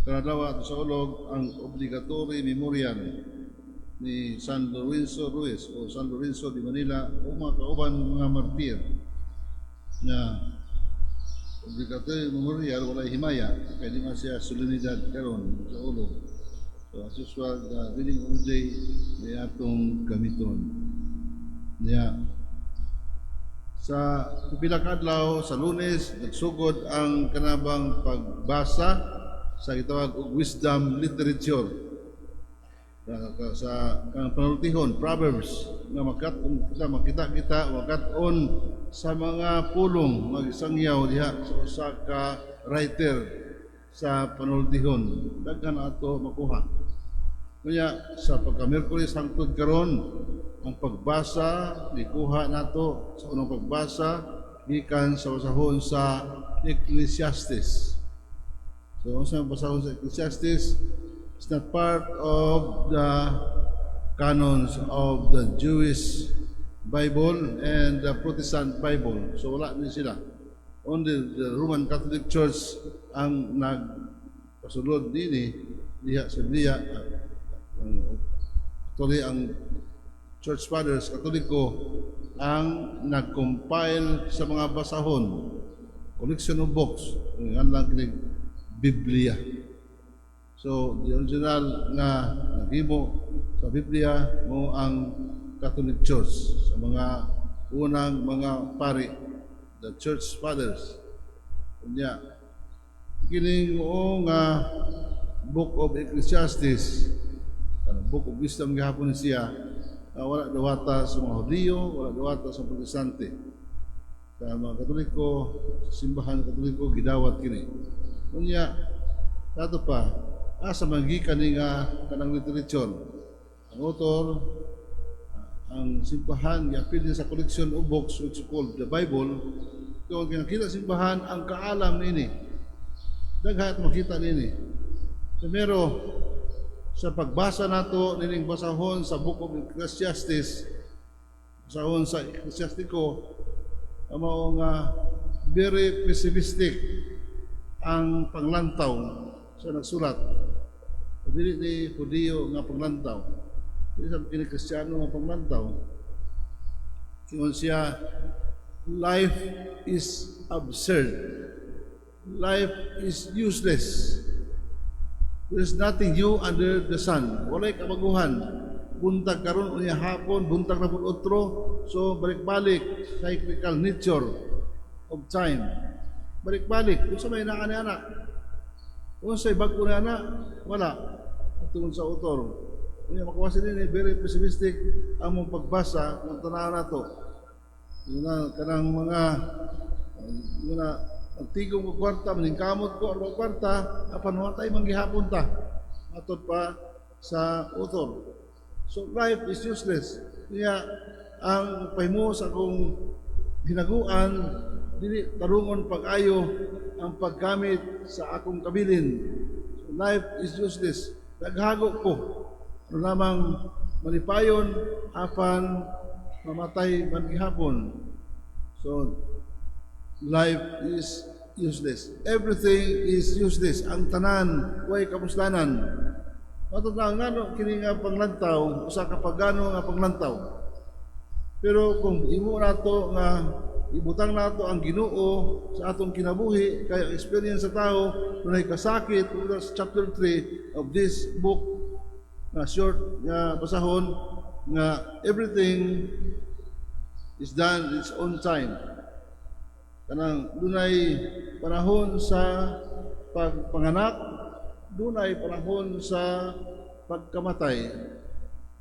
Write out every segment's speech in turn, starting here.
Kanadlawa ato sa ulog ang obligatory memorial ni San Lorenzo Ruiz o San Lorenzo de Manila o mga kauban mga martir nga obligatory memorial. Walay himaya kay di man siya solemnidad karon sa ulog. So as usual, the reading of the day ay atong gamiton niya. Sa pipila ka adlaw, sa Lunes, nagsugod ang kanabang pagbasa sa gitawag og wisdom literature sa kanang panultihon, Proverbs, nga makat kita makita kita makat-on sa mga pulong magisangyaw diha sa usa ka writer sa panultihon. Daghan ato makuha. Kaya sa pagka Miyerkules hangtod karon, ang pagbasa gikuha nato sa unang pagbasa gikan sa basahon sa Ecclesiastes. So sa basahon sa Ecclesiastes is not part of the canons of the Jewish Bible and the Protestant Bible. So wala ni sila. Only the Roman Catholic Church ang nagpasulod dini diha sa Biblia. Actually, ang Church Fathers Katoliko ang nag-compile sa mga basahon, collection of books nga lang kinig Biblia. So the original nga naghimo sa Biblia mao ang Catholic Church sa mga unang mga pari, the Church Fathers. Unya kining mao nga Book of Ecclesiastes, kanang Book of Wisdom gihapon siya, wala dawata sa mga Hudiyo, wala dawata sa Protestante. Sa mga Katoliko, sa simbahan Katoliko gidawat kini. Unya kato pa, asa man gikan ni nga kanang literature? Ang author, ang simbahan giapil sa collection of books which is called the Bible. Kung kinakita simbahan ang kaalam nini, daghan makita nini. Primero, sa pagbasa nato nining basahon sa Book of Ecclesiastes, basahon sa Ecclesiastico, ang mao nga very pessimistic ang panglantaw sa nagsulat. Dili ni Hudiyo nga panglantaw. Dili sa kini Kristiyano nga panglantaw. Ingon siya, "Life is absurd. Life is useless. There is nothing new under the sun." Walay kabaguhan. Buntag karon, unya hapon, buntag na pud otro. So balik-balik, cyclical nature of time. Balik-balik, kung sa may naa ni anak. Kung sa bag-o na anak, wala. Tungod sa author. Unya makuha nini, very pessimistic ang mong pagbasa ng tanaw nato. Yun kanang mga yun na magtigom ko kwarta, maningkamot ko aron kwarta, apan mamatay man gihapon ta. Matod pa sa author. So life is useless. Kaya ang pahimo sa akong hinaguan, dili tarungon pag-ayo ang paggamit sa akong kabilin. So life is useless. Naghago ko. Ano lamang malipayon apan mamatay man gihapon. So life is useless. Everything is useless. Ang tanan way kapuslanan. Matod na ngano kini nga panglantaw, usa ka pagano nga panglantaw. Pero kung imo nato nga ibutang nato ang Ginoo sa atong kinabuhi, kay ang experience sa tao dunay kasakit, sa chapter 3 of this book nga short nga basahon nga everything is done its own time. Kanang dunay panahon sa pagpanganak, dunay panahon sa pagkamatay.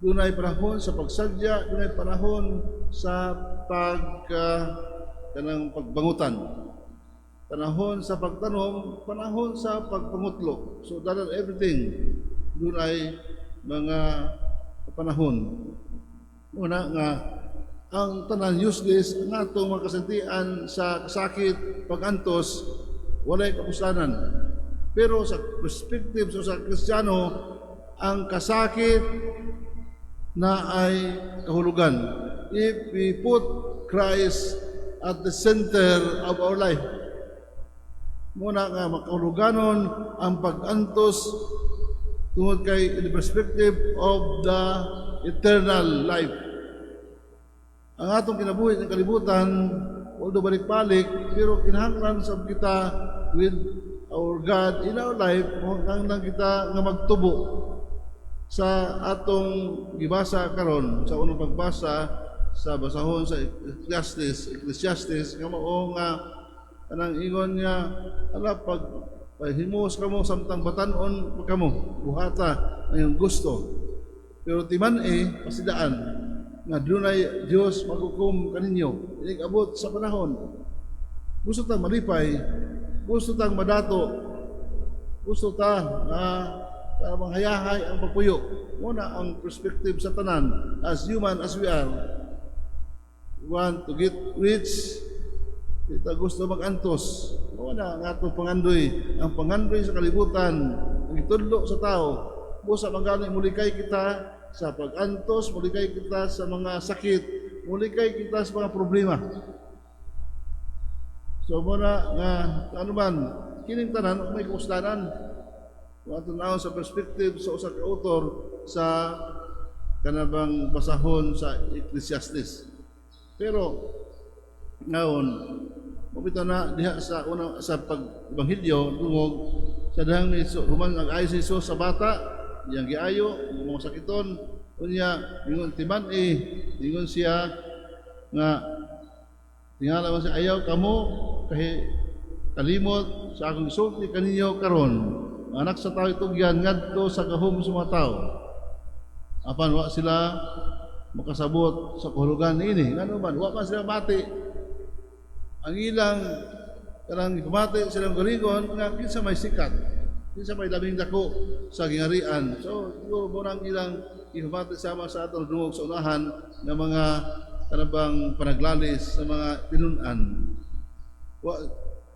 Dunay panahon sa pagsadya, dunay panahon sa pag kanang pagbangutan. Panahon sa pagtanom, panahon sa pagpangutlo. So that are everything dunay mga panahon. Una nga ang tanan useless, ang atong mga kasinatian sa kasakit, pagantos, walay kapuslanan. Pero sa perspective sa Kristiyano, ang kasakit naay kahulugan. If we put Christ at the center of our life. Muna nga makahuluganon ang pag-antos tungod kay in the perspective of the eternal life. Ang atong kinabuhi ng kalibutan, although balik-balik, pero kinahanglan sa kita with our God in our life, kinahanglan kita nga magtubo sa atong gibasa karon sa unang pagbasa sa basahon sa Ecclesiastes nga mao nga kanang ingon niya, ala, pag pahimos kamo samtang batan-on pa kamo, buhata ang iyong gusto, pero timan-i, pasidaan nga dunay Dios maghukom kaninyo inig abot sa panahon. Gusto tang malipay, gusto tang madato, gusto ta nga para manghayahay ang pagpuyo. Muna ang perspective sa tanan, as human as we are. We want to get rich, kita gusto magantos. Muna ang atong pangandoy, ang pangandoy sa kalibutan, ang itudlo sa tao. Busa magani mulikay kita sa pag-antos, mulikay kita sa mga sakit, mulikay kita sa mga problema. So muna nga ano man kining tanan may kauslanan. Kung ato naon sa perspective sa usa ka author sa kanabang basahon sa Ecclesiastes. Pero ngaon mabita na diha sa una sa pag-ebanghelyo, dungog sa dahang ni Jesus, human nag-ayo si Jesus sa bata, iyang giayo ang mga sakiton. Unya ingon timan-i, ingon siya nga tingala man siya, "Ayaw kamo kahi kalimot sa akong gisulti kaninyo karon. Ang Anak sa Tao itugyan ngadto sa gahom sa mga tao." Apan wa sila makasabot sa kahulugan niini. Ngano man wa man sila mati. Ang ilang kanang gipamati silang galingon nga kinsa may sikat, kinsa may labing dako sa gingarian. So siguro mo nang ilang ipamati sama sa atong dungog sa unahan nga mga kanabang panaglalis sa mga tinun-an. Wa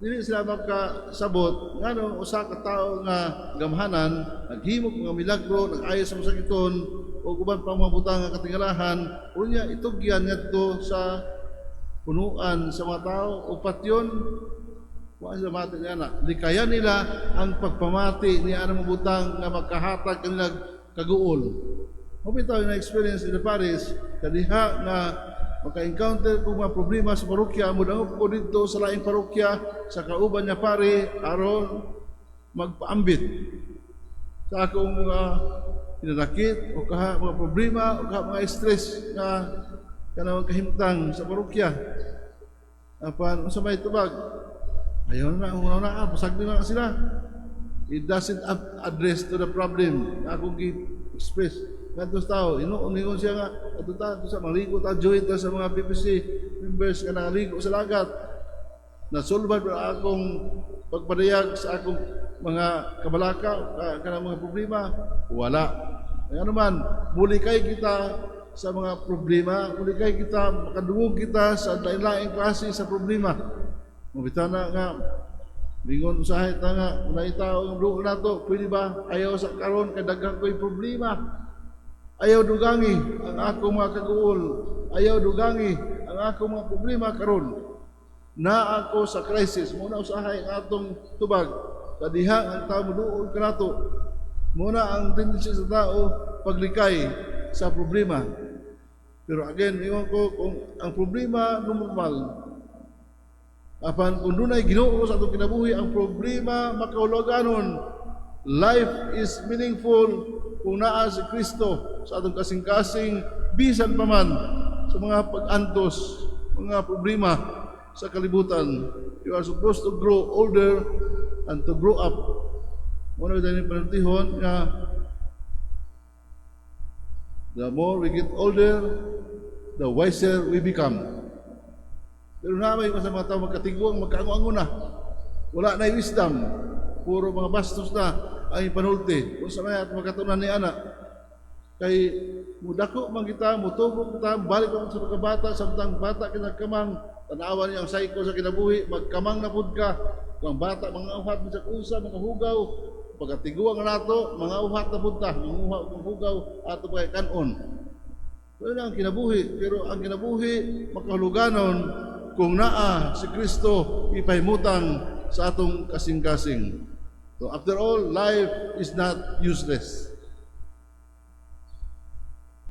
dili sila makasabot ngano usa ka tawo nga gamhanan naghimo mga milagro, nag-ayo sa masakiton ug uban pa mga butang nga katingalahan, unya itugyan ngadto sa punuan sa mga tao ug patyon. Wa sila mati niya na. Likayan nila ang pagpamati ni anang mga butang nga makahatag kanila kaguol. Mao bitaw na experience in the parish kadiha nga maka-encounter ko mga problema sa parokya, mudangop ko dito sa laing parokya sa kauban niya pare aron magpaambit sa akong mga hinanakit o kaha mga problema o kaha mga stress nga kanang kahimtang sa parokya. Apan unsa may tubag? Ayaw na, una na, pasagdi na sila. It doesn't address to the problem na akong gi-express. Ngadto sa tao, inuon siya nga, ato ta, ato sa maligo ta, join ta sa mga PPC members nga nakaligo sa lagat. Nasolban ba akong pagpadayag sa akong mga kabalaka, kanang mga problema? Wala. Kaya naman, mulikay kita sa mga problema, mulikay kita, makadungog kita sa lain-laing klase sa problema. Mabitana nga, bingon usahay ta nga, unay tao ang duol nato, pwede ba? Ayaw sa karon kay daghan ko'y problema. Ayaw dugangi ang akong mga kaguol. Ayaw dugangi ang akong mga problema karon. Na ako sa crisis, muna usahay ang atong tubag. Kadiha ang tao moduol kanato. Muna ang tendency sa tao paglikay sa problema. Pero again, ingon ko, kung ang problema normal, apan kung dunay Ginoo sa atong kinabuhi, ang problema makahuluganon. Life is meaningful kung naa si Kristo sa atong kasing-kasing, bisan pa man sa mga pag-antos, mga problema sa kalibutan. You are supposed to grow older and to grow up. Muna tayo ni panultihon nga the more we get older, the wiser we become. Pero na may sa mga tao magkatiguang, magkaango-ango na. Wala na yung wisdom. Puro mga bastos na ang panulti. Kung sa may at magkatunan ni ana. Kay mudako man kita, mutubo kita, balik man sa pagkabata, samtang bata kinakamang, tanawan niya ang cycle sa kinabuhi, magkamang na pud ka. Kung ang bata, mga uhat, bisag unsa, mga hugaw, pagkatiguang nato, mga uhat na pud ta, mga uhat, mga hugaw, ato pa kanon. So yun ang kinabuhi. Pero ang kinabuhi, makahuluganon, kung naa si Kristo ipahimutang sa sa atong kasing-kasing. So after all, life is not useless.